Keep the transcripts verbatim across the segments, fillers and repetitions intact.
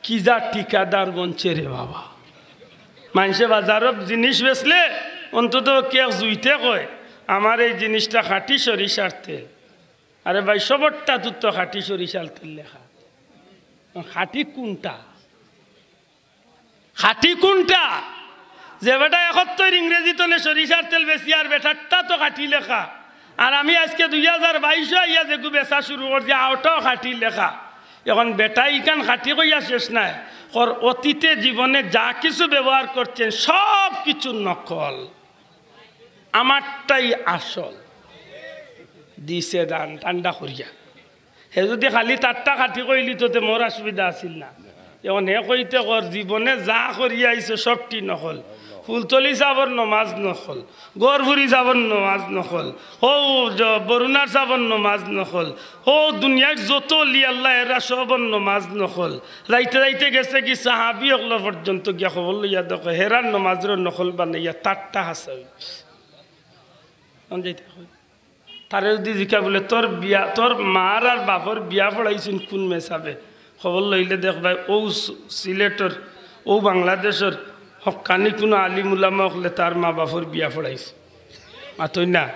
কি যা ঠিকাদার বনছে রে বাবা। মানষে বাজারো জিনিস বেচলে অন্তত কেউ জুইতে কয়, "আমার এই জিনিসটা খাঁটি সরিষার তেল।" আরে ভাই, সবরটাত তো খাঁটি সরিষার তেল লেখা। খাঁটি কোনটা? খাঁটি কোনটা? যে বেটা একাত্তর ইংরেজি তনে সরিষার তেল বেচি, আর বেটারটা তো খাঁটি লেখা। আর আমি আজকে দুই হাজার বাইশো আইয়া যেগু বেচা শুরু করছি, অউটাও খাঁটি লেখা। এখন বেটায় ইখান খাঁটি কইয়া শেষ নাই। কর অতীতে জীবনে যা কিছু ব্যবহার করছেন, সব কিছু নকল, আমারটাই আসল। দিছে দান ঠান্ডা করিয়া। হে যুদি খালি তারটা খাঁটি কইলিতো তে মোর অসুবিধা আছিল না। এখন হে কইতে কর, জীবনে যা করিয়া আইছে সবটি নকল। ফুলতলি সাবর নমাজ নকল, গহরপুরি সাবর নমাজ নকল, হউ জ-, বরুণার সাবর নমাজ নকল, হউ দুনিয়ার যত অলি আল্লাহ এরা সবর নমাজ নকল। যাইতে যাইতে গেছে কি সাহাবি অকল পর্যন্ত গিয়া খবর লইয়া দেখে হেরার নমাজর নকল বানাইয়া তারটা হাছা অইছে। অন যাইতে কই? তারে যুদি জিকা বুলে, "তোর বিয়া, তোর মার আর বাপর বিয়া পড়াইছইন কুন মেসাবে?" খবর লইলে দেখ ভাই, অউ সি-, সিলেটর, অউ বাংলাদেশর হক্কানি কুনু আলিম উলামা অকলে তার মা বাপর বিয়া পড়াইছে। মাতইন না।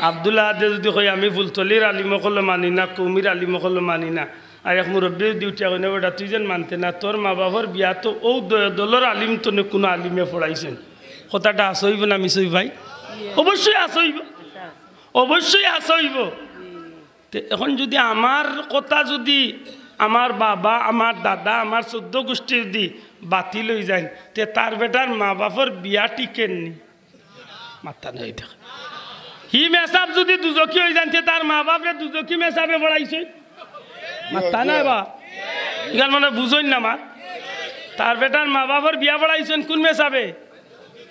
আব্দুল আহাদে যুদি কয়, "আমি ফুলতলির আলিম অকলও মানি না, কওমির আলিম অকলও মানি না," আর এক মুরব্বি যুদি উঠিয়া কয় না, "বেটা, তুই যেন মানতে না, তোর মা বাপর বিয়া তো অউ দ-, দলর আলিম তনে কুনু আলিমে পড়াইছইন।" কথাটা হাছা অইবো না মিছা অইবো ভাই? অবশ্যই হাছা অইবো। অবশ্যই হাছা অইবো। তে এখন যুদি আমার কথা যুদি আমার বাবা, আমার দাদা, আমার চৌদ্দ গুষ্টি যুদি বাতিল অইযাইন, তে তার বেটার মা বাপর বিয়া টিকের নি? মাত্তা নাই দেখ। হি মেসাব যুদি দুজখি অইযাইন, তে তার মা বাপরে দুজখি মেসাবে পড়াইছে? মাত্তা নাই বা। ইখান মানে বুঝইন না মা। তার বেটার মা বাপর বিয়া পড়াইছইন কুন মেসাবে?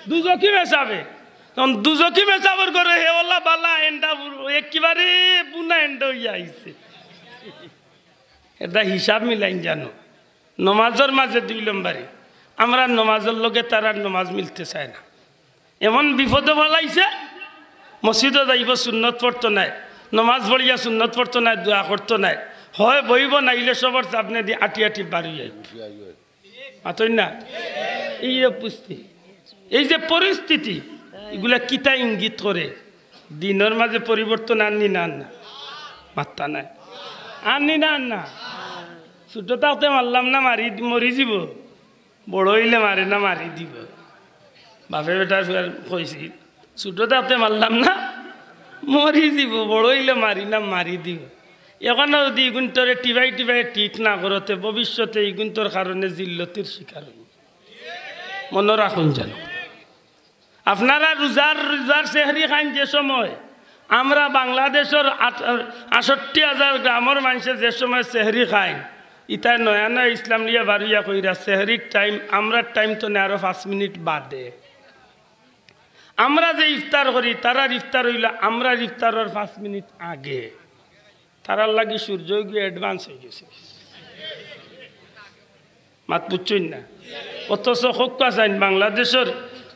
দুজখি মেসাবে। তখন দুজখি মেসাবর ঘরো হে অলা বালা এন্ডা বু-, একেবারে বুনা এন্ডা অইয়া আইছে। এটা হিসাব মিলাইন জানো। নমাজর মাঝে দুই লম্বরি। আমরার নমাজর লগে তারার নমাজ মিলতে চায় না। এমন বিপদো ফালাইছে, মসজিদো যাইবো সুন্নত পড়তো নায়, নমাজ পড়িয়া সুন্নত পড়তো নায়, দোয়া করতো নায়, হয় বইবো নাইলে সবর সামনেদি আটি আটি বারই আইবো। মাতইন না? এই যে উপস্থিতি, এই যে পরিস্থিতি, ইগুলা কিতা ইঙ্গিত করে? দিনর মাঝে পরিবর্তন আননি না, আন না? মাত্তা নাই। আননি না, আন না? ছোট থাকতে মারলাম না, মারি, মরি যিবো। বড় অইলে মারে না, মারি দিবো। বাপে বেটার ফুয়ার কইছিল, "ছোট থাকতে মারলাম না, মরি যিবো, বড় অইলে মারি না, মারি দিবো।" এখনো যুদি ইগুইন্তরে টিবাই টিবাই ঠিক না করো, তে ভবিষ্যতে ইগুইন্তর কারণে জিল্লতির শিকার অইবো। মনো রাখইন যেন। আপনারা রোজার, রোজার সেহরি খাইন যে সময়, আমরা বাংলাদেশর আট-, আটষট্টি হাজার গ্রামর মানষে যে সময় সেহরি খাইন, ইতায় নয়া নয়া ইসলাম লইয়া বারইয়া কইরা সেহরির টাইম, আমরার টাইম তনে আরো পাঁচ মিনিট বাদে। আমরা যে ইফতার করি, তারার ইফতার অইলো আমরার ইফতারর পাঁচ মিনিট আগে। তারার লাগি সূর্য অগু advance অইগেছে। মাত বুঝছইন না? অথচ হক্কা চাইন বাংলাদেশর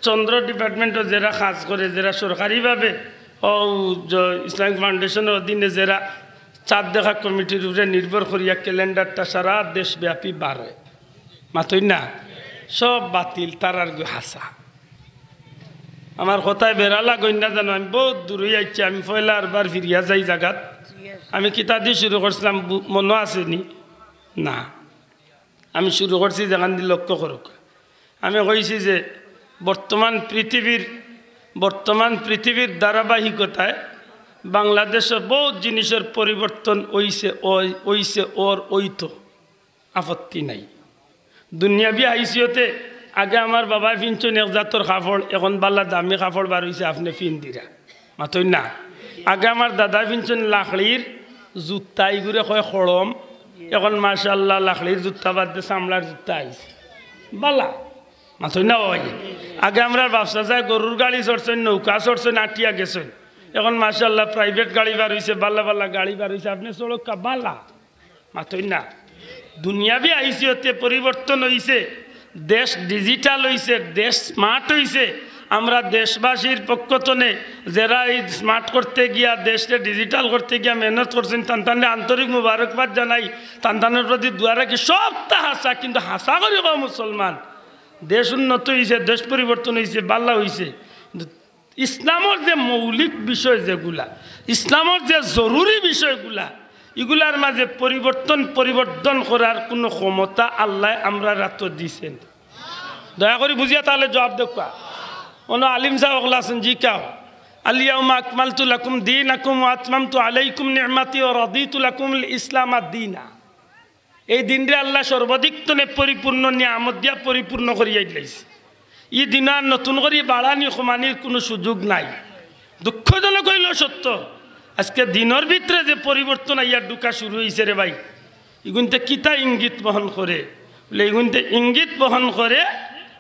চন্দ্র department-ও যেরা কাজ করে, যেরা সরকারিভাবে অউ জ-, ইসলামিক ফাউন্ডেশনর অধীনে যেরা চাঁদ দেখা কমিটির উপরে নির্ভর করিয়া ক্যালেন্ডারটা সারা দেশব্যাপী বার অয়। মাতইন না? সব বাতিল, তারার গু হাছা। আমার কথায় বেড়া লাগইন না জানো, আমি বউত দূরই আইছি, আমি পয়লা আরবার ফিরিয়া যাই জাগাত। আমি কিতাদি শুরু করছিলাম, বু-, মনো আছে নি? না। আমি শুরু করছি যেখান দি লক্ষ্য করউক। আমি কইছি যে বর্তমান পৃথিবীর, বর্তমান পৃথিবীর ধারাবাহিকতায় বাংলাদেশো বউত জিনিসর পরিবর্তন অইছে, অই-, অইছে, অর, অইতো। আপত্তি নাই। দুনিয়াবি হাইসিয়তে আগে আমার বাবায় ফিনছইন এক জাতর কাপড়, এখন বালা দামি কাপড় বার অইছে, আপনে ফিন্দিরা। মাতইন না? আগে আমার দাদায় ফিনছইন লাকড়ির জুতা, ইগুরে কয় খড়ম, এখন মাশাআল্লাহ লাকড়ির জুতা বাদ দে চামড়ার জুতা আইছে। বালা। মাতইন না অয়? আগে আমরার বাপ চাচায় গরুর গাড়ি চড়ছইন, নৌকা চড়ছইন, আটিয়া গেছইন। এখন মাশাআল্লাহ private গাড়ি বার অইছে, বালা বালা গাড়ি বার অইছে, আপনে চড়উক্কা বালা। মাতইন না? দুনিয়াবি হাইসিয়তে পরিবর্তন অইছে, দেশ digital অইছে, দেশ smart অইছে। আমরা দেশবাসীর পক্ষ তনে যেরা এই smart করতে গিয়া, দেশরে digital করতে গিয়া মেহনত করছইন, তান তানরে আন্তরিক মুবারকবাদ জানাই, তান তানর প্রতি দোয়া রাখি। সবতা হাছা, কিন্তু হাছা করি কও মুসলমান, দেশ উন্নত অইছে, দেশ পরিবর্তন অইছে, বালা অইছে, কিন্তু ইসলামর যে মৌলিক বিষয় যেগুলা, ইসলামর যে জরুরি বিষয়গুলা, ইগুলার মাঝে পরিবর্তন, পরিবর্তন করার কুনু ক্ষমতা আল্লায় আমরার আতো দিছে না। দয়া করি বুঝিয়া তাইলে জুয়াব দেউক্কা। অনো আলিম সাব অকল আছইন, জিকাও, "আল ইয়াউমা আকমালতু লাকুম দীনাকুম ওয়া আতমামতু আলাইকুম নি'মাতি ওয়া রাদিতু লাকুমুল ইসলামা দীনা।" এই দিনরে আল্লায় সর্বাধিক তনে পরিপূর্ণ নিয়ামত দিয়া পরিপূর্ণ করিয়া দিলাইছে। ই দিন আর নতুন করি বাড়ানি কমানির কুনু সুযোগ নাই। দুঃখজনক অইলেও সত্য, আজকে দিনর ভিতরে যে পরিবর্তন আইয়া ঢুকা শুরু অইছে রে ভাই, ইগুনতে কিতা ইঙ্গিত বহন করে? বলে, ইগুনতে ইঙ্গিত বহন করে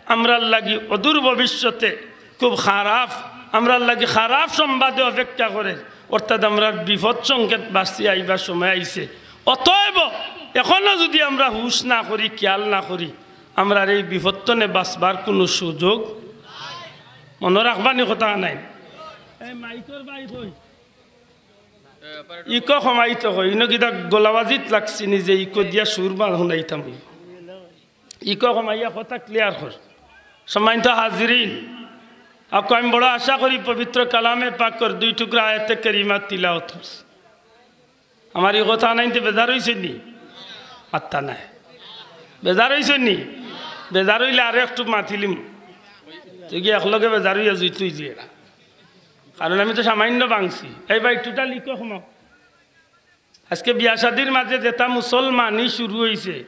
আমরার লাগি অদূর ভবিষ্যতে খুব খারাপ, আমরার লাগি খারাপ সংবাদে অপেক্ষা করে, অর্থাৎ আমরার বিপদ সংকেত বাজতে আইবার সময় আইছে। অতএব অখনো যুদি আমরা হুশ না করি, খিয়াল না করি, আমরার এই বিপদ তনে বাচবার কুনু সুযোগ, মনো রাখবা নি কথা নাই। এই মাইকর ভাই কই? ইকো কমাইতো কই, ইনো কিতা গলাবাজিত লাগছি নি যে ইকো দিয়া সুর বার হুনাইতাম? ইকো কমাইয়া কথা clear কর। সম্মানিত হাজিরিন, আপকু আমি বড় আশা করি পবিত্র কালামে পাকর দুই টুকরা আয়াতে কারিমা তিলাওয়াত করছি। আমার ই কথা হুনাইনতে বেজার অইছইন নি? মাত্তা নাই। বেজার অইছইন নি? বেজার অইলে আরো একটু মাতিলিমু। তুই কি একলগে বেজার অইয়া জুইত অইযিয়ে না? কারণ আমি তো সামান্য ভাঙছি। এই ভাই, total ইকো কমাও। আজকে বিয়া শাদির মাঝে যেটা মুসলমানি শুরু অইছে,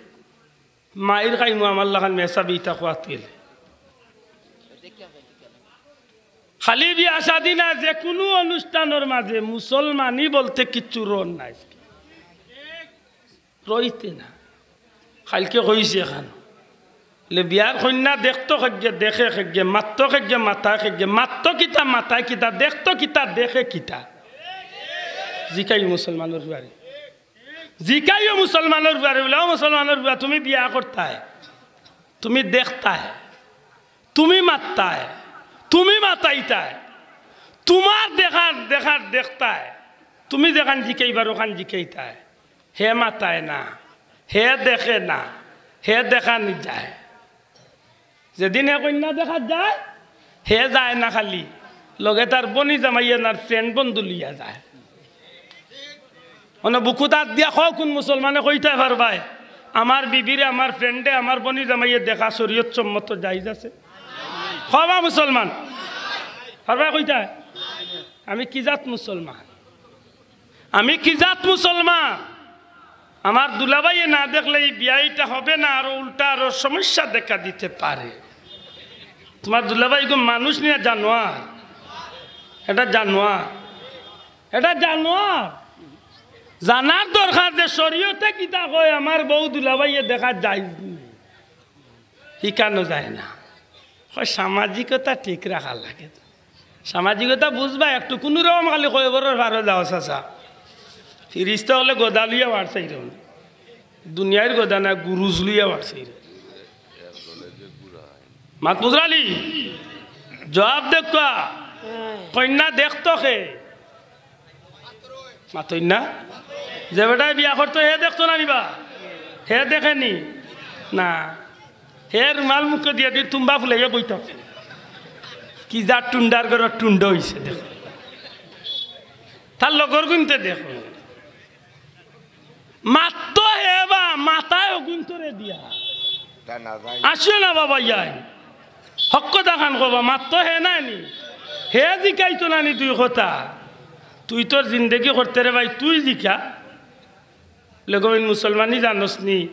মাইর খাইমু আমার লাখান মেসাবি ইতা কওয়াত গেলে। খালি বিয়া শাদি না, যে কুনু অনুষ্ঠানর মাঝে মুসলমানি বলতে কিচ্ছু রইন না, রইতে না। কাইলকে কইছি এখান, লে বিয়ার কইন্যা দেখতো কেগে, দেখে কেগে, মাততো কেগে, মাতায় কেগে, মাততো কিতা, মাতায় কিতা, দেখতো কিতা, দেখে কিতা? জিকাইও মুসলমানর ফুয়ারে, জিকাইও মুসলমানর ফুয়ারে, বলে, "ও মুসলমানর ফুয়া, তুমি বিয়া করতায়, তুমি দেখতায়, তুমি মাততায়, তুমি মাতাইতায়, তুমার দেখার দেখার দেখতায়, তুমি যেখান জিকাইবার অখান জিকাইতায়।" হে মাতায় না, হে দেখে না, হে দেখানি যায়। যেদিন হে কইন্যা দেখাত যায়, হে যায় না খালি, লগে তার বনি জামাইয়ে নার friend বন্ধু লইয়া যায়। অনো বুকুত আত দিয়া কও, কুন মুসলমানে কইতায় পারবায়, "আমার বিবিরে, আমার friend-এ, আমার বনি জামাইয়ে দেখা শরীয়ত সম্মত জায়েজ আছে?" কও বা মুসলমান, পারবায় কইতায়? আমি কি জাত মুসলমান? আমি কি জাত মুসলমান? আমার দুলাভাইয়ে না দেখলে ই বিয়া ইটা হবে না, আরো উল্টা আরো সমস্যা দেখা দিতে পারে। তুমার দুলাভাই ইগু মানুষ নি, জানোয়ার, এটা জানোয়ার, এটা জানোয়ার। জানার দরকার যে শরীয়তে কিতা কয়, আমার বউ দুলাভাইয়ে দেখা জায়েজ নি। হিকানো যায় না। কয়, সামাজিকতা ঠিক রাখা লাগে। সামাজিকতা বুঝবা একটু, কুনু রকম খালি কয়, "বড় পারো যাও চাচা।" ফিরিস্তা অকলে গদা লইয়া বার চাইরইন। দুনিয়ার গদা না, গুরুজ লইয়া বার চাইরইন। মাত বুঝরানি? জুয়াব দেউক্কা। কইন্যা দেখতো কে? মাতইন না? যে বেটায় বিয়া করতো, হে দেখতো না নি বা? হে দেখে নি? না। হে রুমাল মুখো দিয়া দি তুম্বা ফুলাইয়া বই থাকতো। কি জাত টুন্ডার ঘরর টুন্ডা অইছে দেখো। তার লগর গুনতে দেখো। মাততো হে বা, মাতায় অগুন্তরে দিয়া। আসিও না বাবা ইয়াই। হক কথা খান কবা, মাততো হে নায় নি? হে জিকাইতো না নি দুই কথা? তুই তোর জিন্দেগি করতে রে ভাই, তুই জিকা। লেগো, মুসলমানি জানোস নি?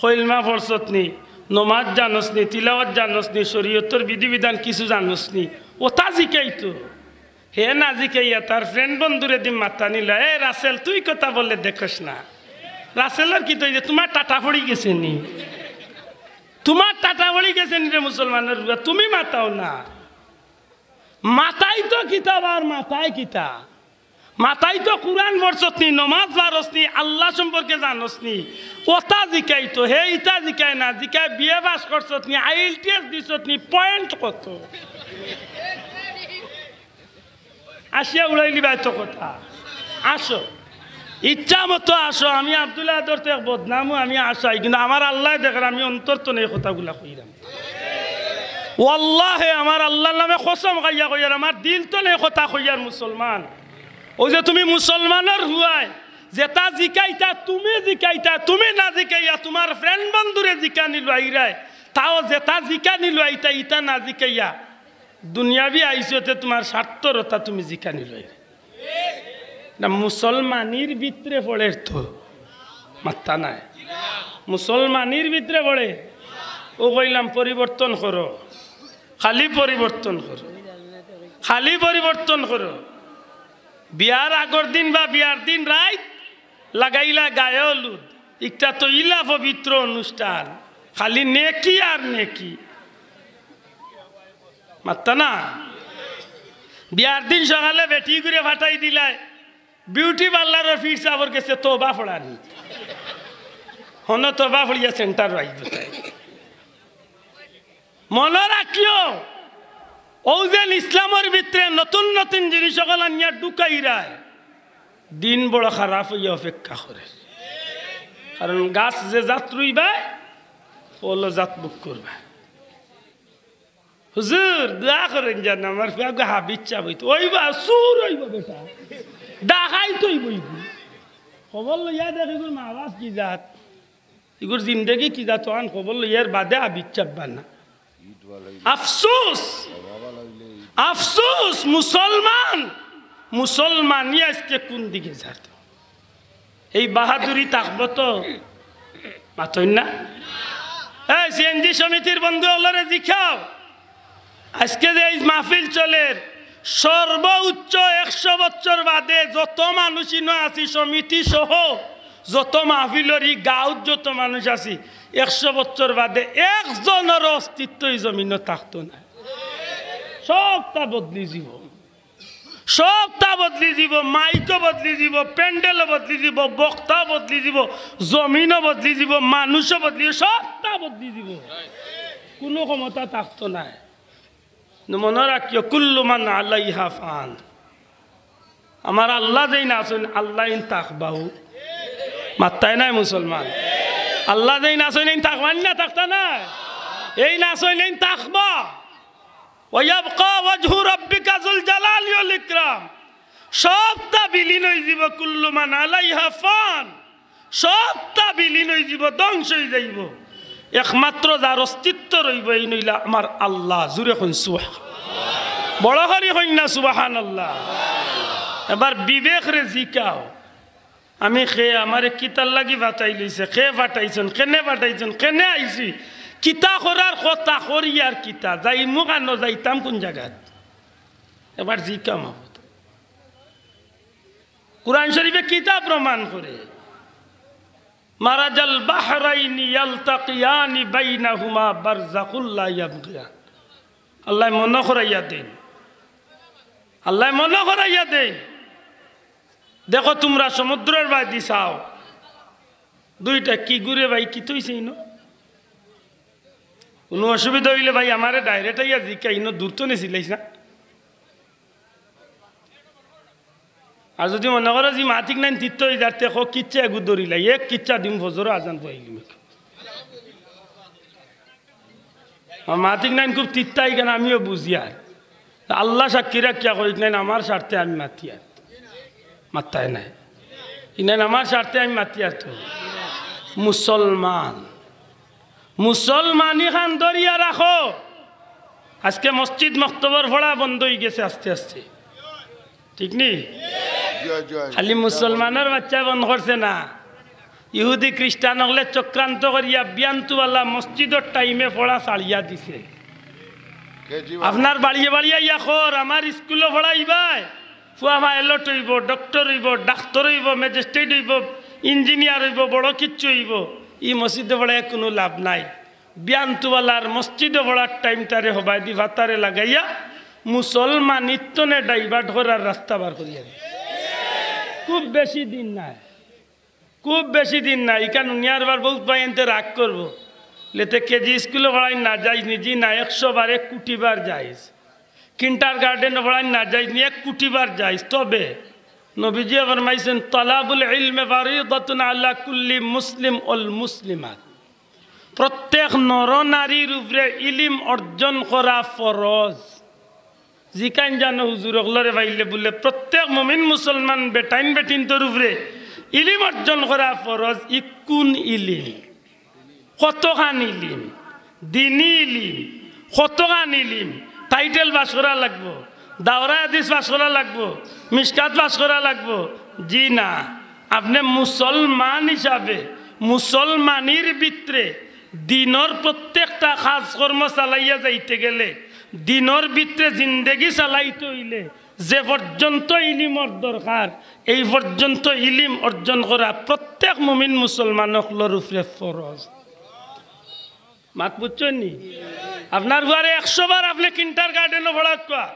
কলমা পড়ছত নি? নমাজ জানোস নি? তিলাওয়াত জানোস নি? শরীয়তর বিধিবিধান কিছু জানোস নি? ওটা জিকাইতো। হে না জিকাইয়া তার friend বন্ধুরে দি মাতানিলা, "এ রাসেল, তুই কথা বললে দেখোস না।" রাসেলর কিতা অইছে, তুমার টাটা পড়ি গেছে নি? তুমার টাটা পড়ি গেছে নি রে মুসলমানর ফুয়া? তুমি মাতাও না। মাতাইতো কিতা বা আর মাতায় কিতা? মাতাইতো কুরআন পড়ছত নি, নমাজ পারস নি, আল্লাহ সম্পর্কে জানোস নি, ওটা জিকাইতো। হে ইটা জিকায় না, জিকায় বিএ পাস করছত নি, আইএলটিএস দিছত নি, point কত? আসিয়া উড়াইলিবায় তো কথা। আসো, ইচ্ছা মতো আসো। আমি আব্দুল আদর তো এক বদনামও, আমি আশাই, কিন্তু আমার আল্লায় দেখের আমি অন্তর তনে এই কথাগুলা কইরাম। ওয়াল্লাহে, আমার আল্লার নামে কসম খাইয়া কইয়ার, আমার দিল তনে কথা কইয়ার মুসলমান। অউ যে তুমি মুসলমানর হুয়ায়, যেতা জিকাইতা তুমি জিকাইতা, তুমি না জিকাইয়া তুমার friend বন্ধুরে জিকানি লইরায়, তাও যেতা জিকানি লইতা ইতা না জিকাইয়া দুনিয়াবি আইছো তে তুমার স্বার্থর অতা তুমি জিকানি লইরায়। না, মুসলমানির ভিতরে পড়ের তো, মাত্তা নাই। মুসলমানির ভিতরে পড়ে। অউ কইলাম পরিবর্তন করো, খালি পরিবর্তন করো, খালি পরিবর্তন করো। বিয়ার আগর দিন বা বিয়ার দিন রাইত লাগাইলা গায়ে হলুদ, ইকটা তো ইলা পবিত্র অনুষ্ঠান, খালি নেকি আর নেকি। মাত্তা না? বিয়ার দিন সকালে বেটিগুরে ফাটাই দিলায় বিউটি পার্লারর পীর সাবর গেছে তওবা পড়ানি। হনো তওবা পড়িয়া সেন্টার রাইত। মনো রাখিও, অউ যেন ইসলামর ভিতরে নতুন নতুন জিনিস অকল আনিয়া ঢুকাইরায়, দিন বড় খারাপ অইয়া অপেক্ষা করের। কারণ গাছ যে জাত রুইবায়, ফলও জাত ভোগ করবায়। হুজুর, দোয়া করইন যেন আমার ফুয়াগু হাফিজ সাব অইতো। অইবা, চুর অইবো বেটা, ডাকাইত অইবো ইগু। খবর লইয়া দেখ ইগুর মা-বাপ কি জাত, ইগুর জিন্দেগি কি জাত, অখান খবর লইয়া এর বাদে হাফিজ সাব বানা। আফসোস, আফসোস, মুসলমান, মুসলমানি আইজকে কুন দিকে যার? এই বাহাদুরি থাকবো তো? মাতইন না? এই সিএনজি সমিতির বন্ধু অকলরে জিকাও, আইজকে যে এই মাহফিল চলের, সর্বোচ্চ একশো বছর বাদে যত মানুষ ইনো আছি, সমিতি সহ যত মাহফিলর ই গাঁওত যত মানুষ আছি, একশো বছর বাদে একজনর অস্তিত্ব ই জমিনো থাকতো নায়। সবতা বদলি যিবো, সবতা বদলি যিবো, মাইকও বদলি যিবো, প্যান্ডেলও বদলি যিবো, বক্তাও বদলি যিবো, জমিনও বদলি যিবো, মানুষও বদলি, সবতা বদলি যিবো। কুনু ক্ষমতা থাকতো নায়। মনো রাখিও, কুল্লু মান আলাইহা ফান। আমার আল্লা যেইন আছইন, আল্লা এইন থাকবাউ। মাত্তায় নাই মুসলমান। আল্লা যেইন আছইন, এইন থাকবা নি না থাকতা নায়? এইন আছইন, এইন থাকবা। ওয়া ইয়াবকা ওয়াজহু রাব্বিকা যুল জালালি ওয়াল ইকরাম। সবতা বিলীন অইযিবো, কুল্লু মান আলাইহা ফান। সবতা বিলীন অইযিবো, ধ্বংস অইযাইবো। একমাত্র যার অস্তিত্ব রইবো, এইন অইলা আমার আল্লা। জুরে কইন সুবহান-, বড় করি কইন না সুবহানাল্লা। এবার বিবেকরে জিকাও, আমি কে, আমারে কিতার লাগি ফাটাইলাইছে, কে ফাটাইছইন, কেনে ফাটাইছইন, কেনে আইছি, কিতা করার কথা, করি আর কিতা, যাইমু কানো, যাইতাম কুন জাগাত? এবার জিকাও মাবুদ। কুরআন শরিফে কিতা প্রমাণ করে? মারাজাল বাহরাইনি ইয়ালতাকিয়ানি বাইনাহুমা বারজাখুল লা ইয়াবগিয়ান। আল্লায় মনো করাইয়া দেইন, আল্লায় মনো করাইয়া দেইন। দেখো তুমরা সমুদ্রর বায়দি চাও, দুইটা কি গুরে ভাই, কিতা অইছে ইনো? কুনু অসুবিধা অইলে ভাই আমারে direct আইয়া জিকাইন, ইনো দূর তো নিছিলাইছ না। আর যুদি মনো করো যে মাতিক নাইন তিত্ত অইযার, তে কও কিচ্ছা এগু ধরিলাই, এক কিচ্ছা দিমু ফজরর আজান পড়িলিমু। আর মাতিক নাইন খুব তিত্তা ইখান আমিও বুঝিয়ার। আল্লা সাক্ষী রাখিয়া কইক নাইন, আমার স্বার্থে আমি মাতিয়ার। মাত্তায় নাই। ইনাইন আমার স্বার্থে আমি মাতিয়ার তো। মুসলমান। মুসলমানিখান ধরিয়া রাখো। আইজকে মসজিদ মক্তবর পড়া বন্ধ অইগেছে আস্তে আস্তে, ঠিক নি? জি অয়, জি অয়। খালি মুসলমানর বাইচ্চায় বন্ধ করছে না, ইহুদি খ্রিস্টান অকলে চক্রান্ত করিয়া বিয়ান্তুবালা মসজিদর টাইমে পড়া ছাড়িয়া দিছে। কে জি অয়? আপনার বাড়িয়ে বাড়িয়ে আইয়া কর, আমার ইস্কুলো পড়াইবায়, ফুয়া পাইলট অইবো, ডক্টর অইবো, ডাক্তর অইবো, ম্যাজিস্ট্রেট অইবো, ইঞ্জিনিয়ার অইবো, বড় কিচ্ছু অইবো। ই মসজিদো পড়াইয়া কুনু লাভ নাই। বিয়ান্তুবালার মসজিদো পড়ার টাইমটারে হবায়দি ফাতারে লাগাইয়া মুসলমানিত্তনে divert করার রাস্তা বার করিয়া দেয়। খুব বেশি দিন নাই, খুব বেশি দিন নাই। ইখান হুনিয়ার বার বউত ভাইয়াইন্তে রাগ করবো। লেতে কে জি ইস্কুলো পড়াইন না জাইজ নি? জি না, একশো বার, এক কুটি বার জাইজ। কিন্ডারগার্ডেনো পড়াইন না জায়েজ নি, এক কুটি বার জায়েজ। তবে নবীজিয়ে ফরমাইছইন, "তালাবুল ইলমে ফারিদাতুন আলা কুল্লি মুসলিম ওয়াল মুসলিমাত।" প্রত্যেক নর নারীর উপরে ইলিম অর্জন করা ফরজ। জিকাইন জানো হুজুর অকলরে পাইলে বুলে, প্রত্যেক মুমিন মুসলমান বেটাইন বেটিন্তর উপরে ইলিম অর্জন করা ফরজ। ই কুন ইলিম? কতখান ইলিম? দিনি ইলিম। কতখান ইলিম? টাইটেল পাস করা লাগবো, দাওরায়ে হাদিস পাস করা লাগবো, মিশকাত পাস করা লাগবো? জি না। আপনে মুসলমান হিসাবে মুসলমানির ভিতরে দিনর প্রত্যেকটা কাজকর্ম চালাইয়া যাইতে গেলে, দিনর ভিতরে জিন্দেগি চালাইতে অইলে যে পর্যন্ত ইলিমর দরকার, এই পর্যন্ত ইলিম অর্জন করা প্রত্যেক মুমিন মুসলমান অকলর উপরে ফরজ। মাত বুঝছইন নি? আপনার পুয়ারে একশো বার আপনে কিন্ডারগার্ডেনো পড়াউক্কা,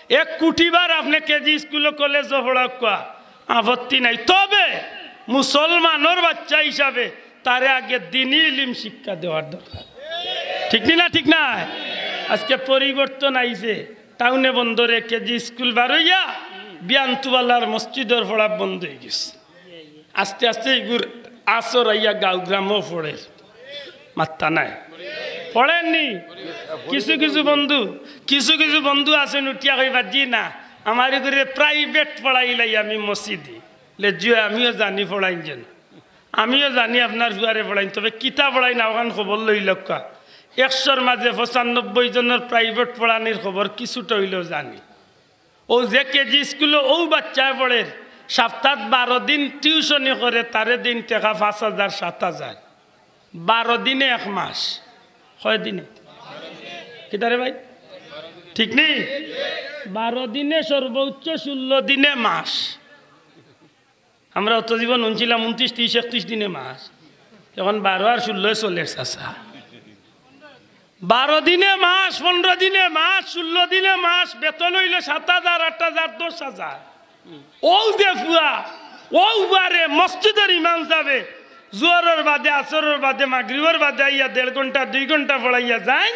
এক কুটি বার আপনে কেজি স্কুলো কলেজো পড়াউক্কা, আপত্তি নাই। তবে মুসলমানর বাচ্চা হিসাবে তারে আগে দিনি ইলিম শিক্ষা দেওয়ার দরকার। ঠিক নি না? ঠিক নায়? আজকে পরিবর্তন আইছে। টাউনে বন্দরে কেজি স্কুল বার অইয়া বিয়ান্তুওয়ালার মসজিদর পড়া বন্ধ অইগেছে। আস্তে আস্তে ইগুর আসর আইয়া গাঁও গ্রামও পড়ের। মাত্তা নাই। পড়ের নি? কিছু কিছু বন্ধু, কিছু কিছু বন্ধু আছইন উঠিয়া কইবা, "জি না, আমার ইগুরে প্রাইভেট পড়াইলাই আমি মসজিদে।" লে জি অয়, আমিও জানি পড়াইন যেন, আমিও জানি আপনার পুয়ারে পড়াইন, তবে কিতা পড়াইন অখান খবর লইলাউক্কা। একশোর মাঝে পঁচানব্বই জনর প্রাইভেট পড়ানির খবর কিছুটা অইলেও জানি। অউ যে কেজি স্কুলো অউ বাচ্চায় পড়ের, সপ্তাত বারো দিন টিউশনি করে, তারে দেইন টেকা পাঁচ হাজার, সাত হাজার। বারো দিনে এক মাস। কয় দিনে? কিতা রে ভাই? ঠিক নি? বারো দিনে সর্বোচ্চ ষোলো দিনে মাস। আমরা অত জীবন হুনছিলাম ঊনত্রিশ, ত্রিশ, একত্রিশ দিনে মাস, এখন বারো আর ষোলোয় চলের চাচা। বারো দিনে মাস, পনরো দিনে মাস, ষোলো দিনে মাস, বেতন অইলো সাত হাজার, আট হাজার, দশ হাজার। অউ যে পুয়া, অউ পুয়ারে মসজিদর ইমাম সাবে জোহরর বাদে, আসরর বাদে, মাগরিবর বাদে আইয়া দেড় ঘন্টা, দুই ঘন্টা পড়াইয়া যাইন,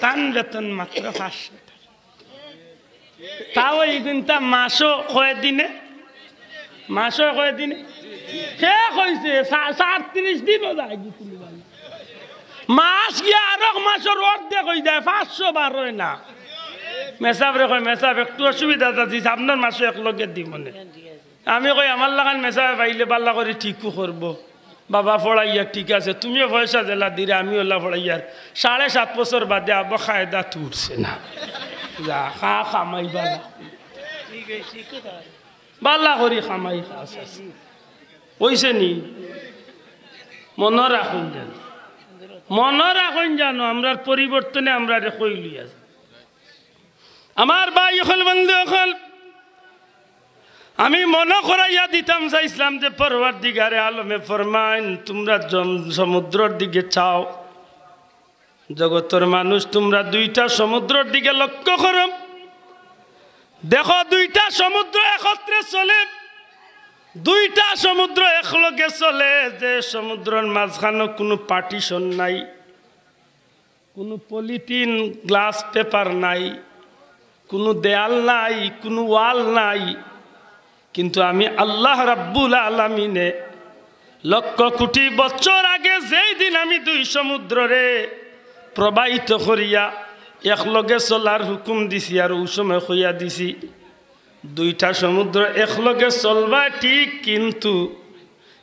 তান বেতন মাত্র পাঁচশো টাকা। তাও ইগুনতা মাসো কয় দিনে? মাসো কয় দিনে? কে কইছে? সা-, সাতত্রিশ দিনও যায় গি তুমি ভাই। মাস গিয়া আরক মাসর অর্ধেক অই যায়, পাঁচশো বার অয় না। মেসাবরে কয়, "মেসাব, একটু অসুবিধা আছে, আপনার মাসো একলগে দিমুনে।" আমি কই, "আমার লাখান মেসাবে পাইলে বালা করি ঠিকউ করবো।" বাবা পড়াইয়া ঠিক আছে, তুমিও পয়সা যেলা দিরে, আমি অলা পড়াইয়ার। সাড়ে সাত বছর বাদে আবার কায়দা তুলছে না। যা, খা, কামাই বালা। বালা করি কামাই খা, আছে, আছে। অইছে নি? মনো রাখইন জানো। মনো রাখইন জানো, আমরার পরিবর্তনে আমরারে কইলিয়া আছে। আমার ভাই অকল, বন্ধু অকল, আমি মনো করাইয়া দিতাম চাইছলাম যে পরওয়ারদিগারে আলমে ফরমাইন, "তুমরা জম-, সমুদ্রর দিকে চাও।" জগতর মানুষ, তুমরা দুইটা সমুদ্রর দিকে লক্ষ্য করো। দেখো, দুইটা সমুদ্র একত্রে চলে, দুইটা সমুদ্র একলগে চলে, যে সমুদ্রর মাঝখানো কুনু partition নাই, কুনু পলিথিন, গ্লাস, পেপার নাই, কুনু দেয়াল নাই, কুনু ওয়াল নাই। কিন্তু আমি আল্লাহ রাব্বুল আলামিনে লক্ষ কোটি বছর আগে যেই দিন আমি দুই সমুদ্ররে প্রবাহিত করিয়া একলগে চলার হুকুম দিছি, আর অউ সময় কইয়া দিছি, দুইটা সমুদ্র একলগে চলবা ঠিক, কিন্তু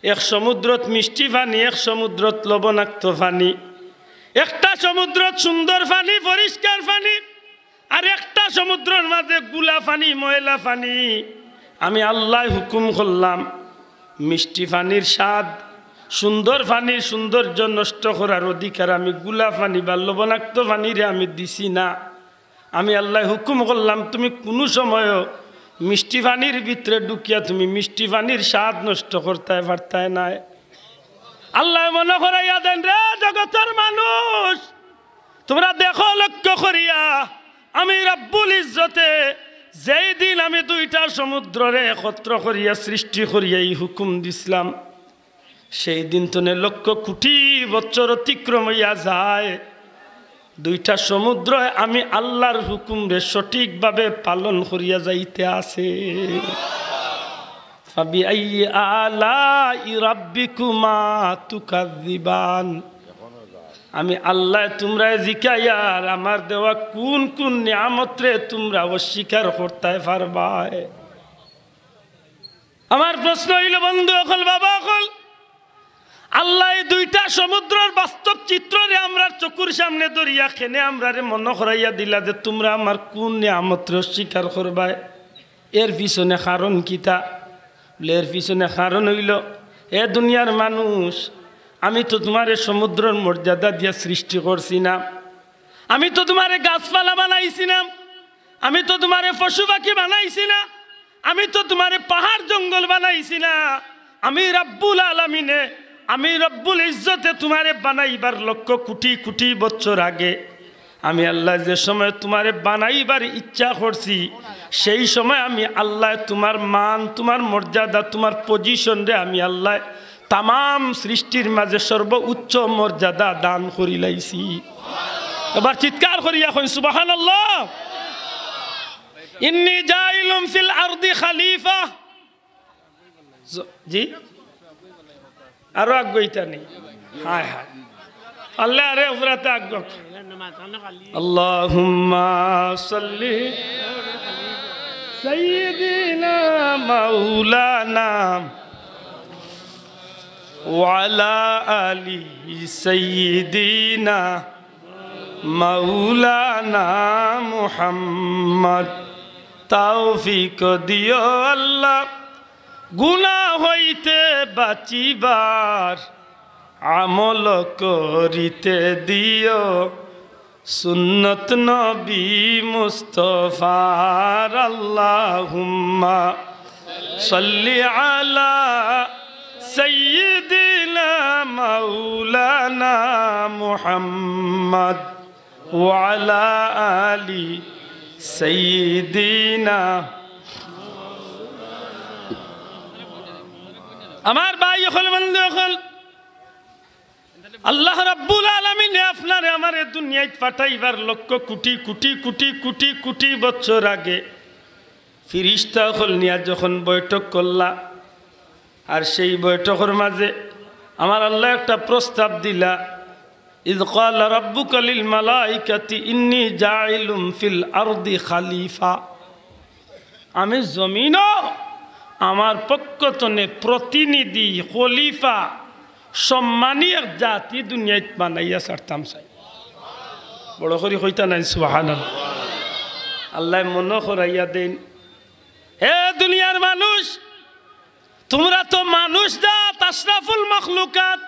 এক সমুদ্রত মিষ্টি পানি, এক সমুদ্রত লবণাক্ত পানি। একটা সমুদ্রত সুন্দর পানি, পরিষ্কার পানি, আর একটা সমুদ্রর মাঝে গুলা পানি, ময়লা পানি। আমি আল্লায় হুকুম করলাম, মিষ্টি পানির স্বাদ, সুন্দর পানির সৌন্দর্য নষ্ট করার অধিকার আমি গুলা পানি বা লবণাক্ত পানিরে আমি দিছি না। আমি আল্লায় হুকুম করলাম, তুমি কুনু সময়ও মিষ্টি পানির ভিতরে ঢুকিয়া তুমি মিষ্টি পানির স্বাদ নষ্ট করতায় পারতায় নায়। আল্লায় মনো করাইয়া দেন, রে জগতর মানুষ, তুমরা দেখো লক্ষ্য করিয়া, আমি রাব্বুল ইজ্জতে যেই দিন আমি দুইটা সমুদ্ররে একত্র করিয়া, সৃষ্টি করিয়া ই হুকুম দিছলাম, সেই দিন তনে লক্ষ কোটি বছর অতিক্রম অইয়া যায়। দুইটা সমুদ্রয় আমি আল্লাহর হুকুমরে সঠিকভাবে পালন করিয়া যাইতে আছে। ফাবিআইয়ি আলাই রাব্বিকুমা তুকাযযিবান। আমি আল্লাহ তুমরারে জিকাইয়ার আমার দেওয়া কুন কুন নিয়ামতরে তুমরা অস্বীকার করতায় পারবায়? আমার প্রশ্ন অইলো, বন্ধু অকল, বাবা অকল, আল্লায় দুইটা সমুদ্রর বাস্তব চিত্ররে আমরার চকুর সামনে ধরিয়া কেনে আমরারে মনো করাইয়া দিলা যে তুমরা আমার কুন নিয়ামতরে অস্বীকার করবায়? এর পিছনে কারণ কিতা? বলে, এর পিছনে কারণ অইলো, এ দুনিয়ার মানুষ, আমি তো তুমারে সমুদ্রর মর্যাদা দিয়া সৃষ্টি করছি না, আমি তো তুমারে গাছপালা বানাইছি না, আমি তো তুমারে পশু পাখি বানাইছি না, আমি তো তুমারে পাহাড় জঙ্গল বানাইছি না। আমি রব্বুল আলামিনে, আমি রব্বুল ইজ্জতে তুমারে বানাইবার লক্ষ কোটি কোটি বছর আগে আমি আল্লায় যে সময় তুমারে বানাইবার ইচ্ছা করছি, সেই সময় আমি আল্লায় তুমার মান, তুমার মর্যাদা, তুমার পজিশনরে আমি আল্লায় তামাম সৃষ্টির মাঝে সর্বোচ্চ মর্যাদা দান করিলাইছি। এবার চিৎকার করিয়া কইন, সুবহানাল্লাহ। ইন্নী জাইলুন ফিল আরদি খালিফা। জ-, জি? আরো আগুয়াইতা নি? হায় হায়। আল্লাহ আরে অপরাধে আগুয়াক। আল্লাহুম্মা সাল্লি সাইয়্যিদিনা মাওলানা ওয়া আলা আলি সাইয়্যিদিনা মাওলানা মুহাম্মদ। তৌফিক দিও আল্লাহ গুনাহ হইতে বাঁচিবার, আমল করিতে দিও সুন্নত নবী মুস্তফার। আল্লাহুম্মা সাল্লি আলা সাইয়্যিদিনা মাওলানা মুহাম্মদ ওয়া আলা আলি সাইয়্যিদিনা। আমার ভাই অকল, বন্ধু অকল, আল্লাহ রাব্বুল আলামিনে আপনারে আমারে দুনিয়াত পাঠাইবার লক্ষ কোটি কোটি কোটি কোটি কোটি বছর আগে ফিরিস্তা অকল নিয়া যখন বৈঠক করলা, আর সেই বৈঠকর মাঝে আমার আল্লায় একটা প্রস্তাব দিলা, ইয ক্বালা রাব্বুকা লিল মালাইকাতি ইন্নী জাইলুন ফিল আরদি খালিফা। আমি জমিনো আমার পক্ষ তনে প্রতিনিধি, খলিফা, সম্মানী এক জাতি দুনিয়াত বানাইয়া ছাড়তাম চাই। বড় করি কইতা নায় সুবহানাল্লাহ। আল্লায় মনো করাইয়া দেইন, হে দুনিয়ার মানুষ, তুমরা তো মানুষ জাত, আশরাফুল মখলুকাত,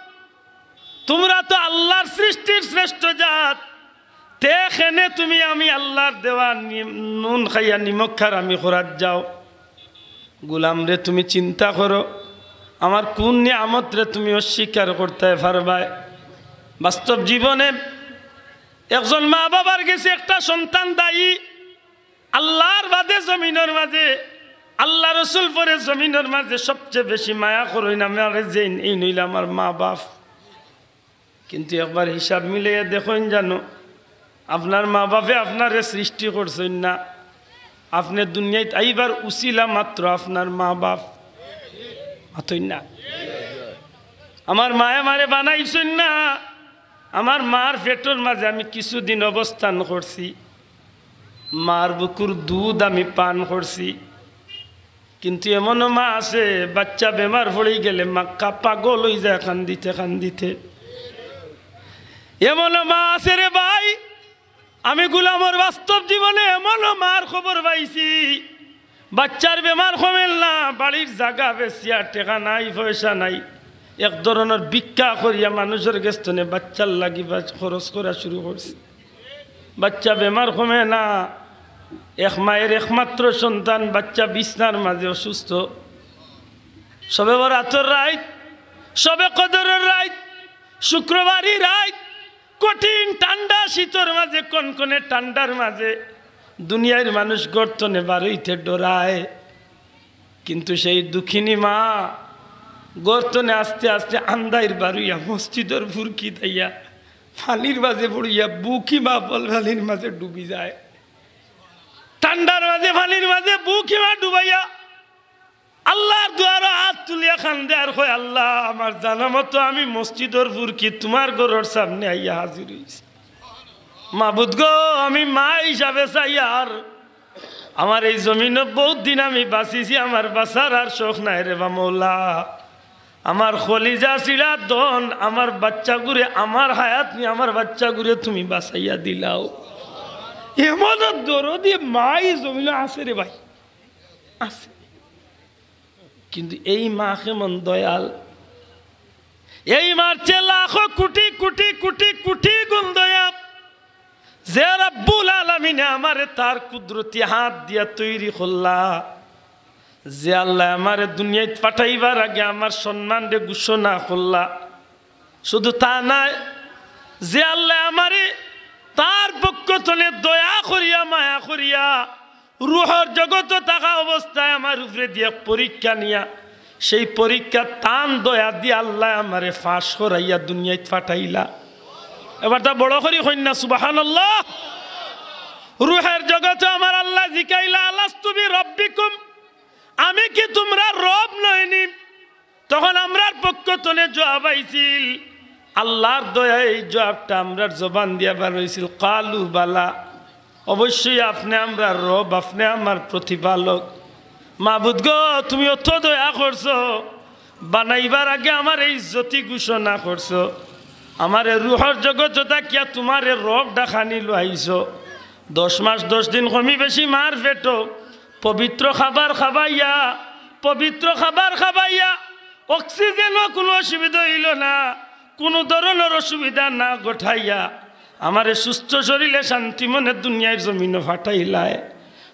তুমরা তো আল্লাহর সৃষ্টির শ্রেষ্ঠ জাত। তে কেনে তুমি আমি আল্লাহর দেওয়া নি-, নুন খাইয়া নিমক হারামি করাত যাও? গুলামরে, তুমি চিন্তা করো, আমার কুন নিয়ামতরে তুমি অস্বীকার করতায় পারবায়? বাস্তব জীবনে একজন মা বাবার গেছে একটা সন্তান দায়ী, আল্লাহর বাদে জমিনর মাঝে, আল্লাহ রসুল পরে জমিনর মাঝে সবচেয়ে বেশি মায়া করইন আমারে যেইন, এইন অইলা আমার মা বাপ। কিন্তু একবার হিসাব মিলাইয়া দেখইন জানো, আপনার মা বাপে আপনারে সৃষ্টি করছইন না, আপনে দুনিয়াত আইবার উছিলা মাত্র আপনার মা বাপ। মাতইন না? আমার মায়ে আমারে বানাইছইন না, আমার মার পেটর মাঝে আমি কিছুদিন অবস্থান করছি, মার বুকুর দুধ আমি পান করছি। কিন্তু এমনও মা আছে, বাচ্চা বেমার পড়ি গেলে মা কা-, পাগল অই যায় কান্দিতে কান্দিতে। এমনও মা আছে রে ভাই, আমি গুলামর বাস্তব জীবনে এমনও মার খবর পাইছি, বাচ্চার বেমার কমের না, বাড়ির জাগা বেচিয়া, টেকা নাই, পয়সা নাই, এক ধরনর ভিক্ষা করিয়া মানুষর গেছ তনে বাচ্চার লাগি বা খরচ করা শুরু করছে। বাচ্চা বেমার কমে না, এক মায়ের একমাত্র সন্তান, বাচ্চা বিছনার মাঝে অসুস্থ। শবে বরাতর রাইত, শবে কদরর রাইত, শুক্রবারই রাইত, কঠিন ঠান্ডা শীতর মাঝে, কনকনে ঠান্ডার মাঝে দুনিয়ার মানুষ ঘর তনে বারইতে ডরায়। কিন্তু সেই দুঃখিনী মা ঘর তনে আস্তে আস্তে আন্দাইর বারইয়া মসজিদর ফুরকি দাইয়া পানির মাঝে পড়িয়া বুক ইমা পানির মাঝে ডুবি যায়। ঠান্ডার মাঝে পানির মাঝে বুক ইমা ডুবাইয়া আল্লাহর দুয়ারো আত তুলিয়া কান্দে আর কয়, "আল্লাহ, আমার জানা মতো আমি মসজিদর ফুরকি তুমার ঘরর সামনে আইয়া হাজির অইছি। মাবুদ গো, আমি মা হিসাবে চাইয়ার, আমার এই জমিনো বউত দিন আমি বাঁচিছি, আমার বাঁচার আর শখ নাই রে বা মৌলা। আমার কলিজা ছিড়া ধন, আমার বাচ্চাগুরে, আমার হায়াত নিয়া আমার বাচ্চাগুরে তুমি বাঁচাইয়া দিলাও।" এমন দরদি মা ই জমিনো আছে রে ভাই, আছে। কিন্তু এই মা কেমন দয়াল, এই মার চেয়ে লাখো কোটি কোটি কোটি কোটি গুণ দয়া। যে রব্বুল আলামিনে আমারে তার কুদরতি হাত দিয়া তৈরি করলা, যে আল্লায় আমারে দুনিয়াত পাঠাইবার আগে আমার সম্মানরে ঘোষণা করলা, শুধু তা নায়, যে আল্লায় আমারে তার পক্ষ তনে দয়া করিয়া, মায়া করিয়া, রুহর জগতো থাকা অবস্থায় আমার উপরে দিয়া পরীক্ষা নিয়া, সেই পরীক্ষা তান দয়া দিয়া আল্লায় আমারে পাশ করাইয়া দুনিয়াত পাঠাইলা। এবার তা বড় করি কইন না, সুবহানাল্লাহ। রুহের জগতো আমার আল্লায় জিকাইলা, "আলাস্তু বি রব্বিকুম, আমি কি তুমরার রব নয়নি?" তখন আমরার পক্ষ তনে জবাব আইছিল, আল্লাহর দয়ায় এই জবাবটা আমরার জবান দিয়া বার অইছিল, "কালু বালা, অবশ্যই আপনে আমরার রব, আপনে আমার প্রতিপালক।" মাবুদ গো, তুমি অত দয়া করছো, বানাইবার আগে আমারে ইজ্জতি ঘোষণা করছো, আমারে রুহর জগতো থাকিয়া তুমারে রব ডাকানি লইছো, দশ মাস দশ দিন কমি বেশি মার পেটো পবিত্র খাবার খাবাইয়া, পবিত্র খাবার খাবাইয়া, অক্সিজেনও কুনু অসুবিধা অইলো না, কুনু ধরনর অসুবিধা না ঘটাইয়া আমারে সুস্থ শরীরে শান্তি মনে দুনিয়ার জমিনো পাঠাইলায়।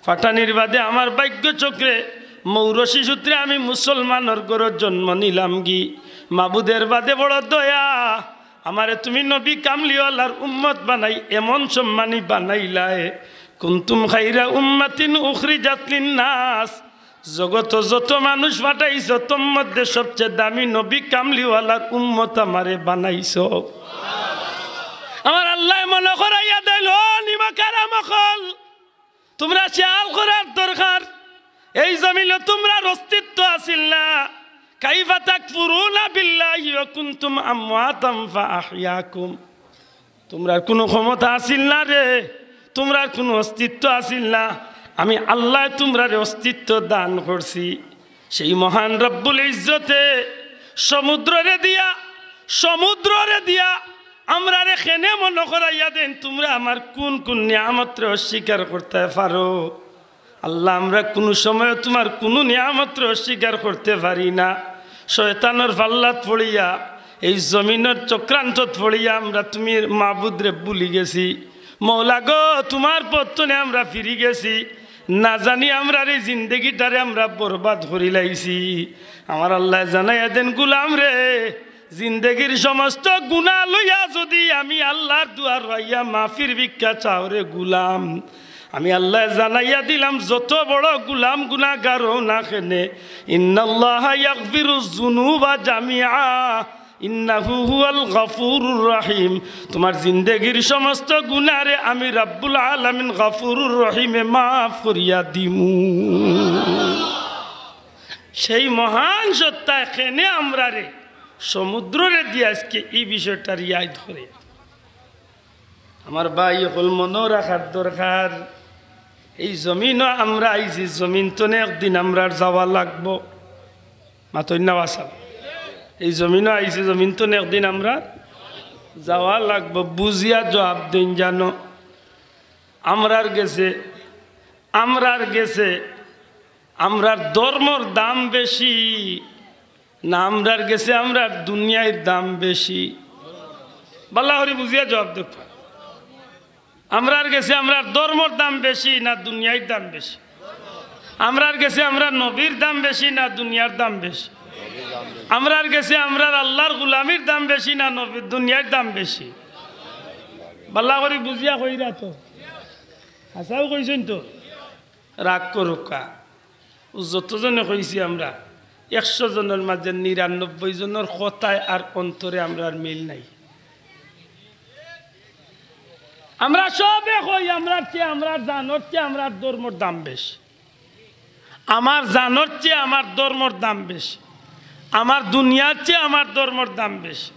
পাঠানির বাদে আমার ভাগ্য চক্রে মৌরসী সূত্রে আমি মুসলমানর ঘরো জন্ম নিলামগি। মাবুদ, এর বাদে বড় দয়া, আমারে তুমি নবী কামলিওয়ালার উম্মত বানাই এমন সম্মানী বানাইলায়। কুনতুম খাইরা উম্মাতিন উখরিজাত লিন্নাস, জগতো যত মানুষ পাঠাইছো, তন্মধ্যে সবচেয়ে দামি নবী কামলিওয়ালার উম্মত আমারে বানাইছো। আমার আল্লায় মনো করাইয়া দেইন, ও নিমকহারাম অকল, তুমরা খেয়াল করার দরকার, এই জমিনো তুমরার অস্তিত্ব আছিল না। কাইফা তাকফুরুনা বিল্লাহি ওয়া কুনতুম আমওয়াতান ফাআহইয়াকুম। তুমরার কুনু ক্ষমতা আছিল না রে, তুমরার কুনু অস্তিত্ব আছিল না। আমি আল্লায় তুমরারে অস্তিত্ব দান করছি। সেই মহান রব্বুল ইজ্জতে সমুদ্ররে দিয়া, সমুদ্ররে দিয়া আমরারে কেনে মনো করাইয়া দেইন, তুমরা আমার কুন কুন নিয়ামতরে অস্বীকার করতায় পারো? আল্লাহ, আমরা কুনু সময় তুমার কুনু নিয়ামতরে অস্বীকার করতে পারি না। শয়তানর ফাল্লাত পড়িয়া, এই জমিনর চক্রান্তত পড়িয়া আমরা তুমির মাবুদরে ভুলি গেছি। মৌলা গো, তুমার পথ তনে আমরা ফিরি গেছি। না জানি আমরার এই জিন্দেগিটারে আমরা বরবাদ করিলাইছি। আমার আল্লায় জানাইয়া দেইন, গুলামরে, জিন্দেগির সমস্ত গুনা লইয়া যদি আমি আল্লাহর দুয়ারো আইয়া মাফির ভিক্ষা চাওরে গুলাম, আমি আল্লায় জানাইয়া দিলাম, যত বড় গুলাম গুনাগার অও না কেনে, ইন্নাল্লাহা ইয়াগফিরুজ জুনুবা জামিআ, ইন্নাহু হুয়াল গাফুরুর রহিম। তুমার জিন্দেগির সমস্ত গুনারে আমি রাব্বুল আলামিন গাফুরুর রহিমে মাফ করিয়া দিমু। সেই মহান সত্তায় কেনে আমরারে সমুদ্ররে দিয়া আইজকে ই বিষয়টার ইয়াদ করে। আমার ভাই অকল, মনো রাখার দরকার, এই জমিনো আমরা আইছি, জমিন তনে একদিন আমরার যাওয়া লাগবো। মাতইন না বাসা, এই জমিনো আইছি, জমিন তনে একদিন আমরার যাওয়া লাগবো। বুঝিয়া জবাব দেইন জানো, আমরার গেছে, আমরার গেছে আমরার ধর্মর দাম বেশি না আমরার গেছে আমরার দুনিয়ার দাম বেশি? বালা করি বুঝিয়া জবাব দেউক্কা। আমরার গেছে আমরার ধর্মর দাম বেশি না দুনিয়ার দাম বেশি? আমরার গেছে আমরার নবীর দাম বেশি না দুনিয়ার দাম বেশি? আমরার গেছে আমরার আল্লাহর গুলামির দাম বেশি না নবীর, দুনিয়ার দাম বেশি? বালা করি বুঝিয়া কইরা তো, হাছাউ কইছইন তো। রাগ করউক্কা। ও যতজনে কইছি আমরা, একশো জনর মাঝে নিরানব্বই জনর কথায় আর অন্তরে আমরার মিল নাই। আমরা সবে কই, আমরার চেয়ে, আমরার জানর চেয়ে আমরার ধর্মর দাম বেশি। আমার জানর চেয়ে আমার ধর্মর দাম বেশি। আমার দুনিয়ার চেয়ে আমার ধর্মর দাম বেশি।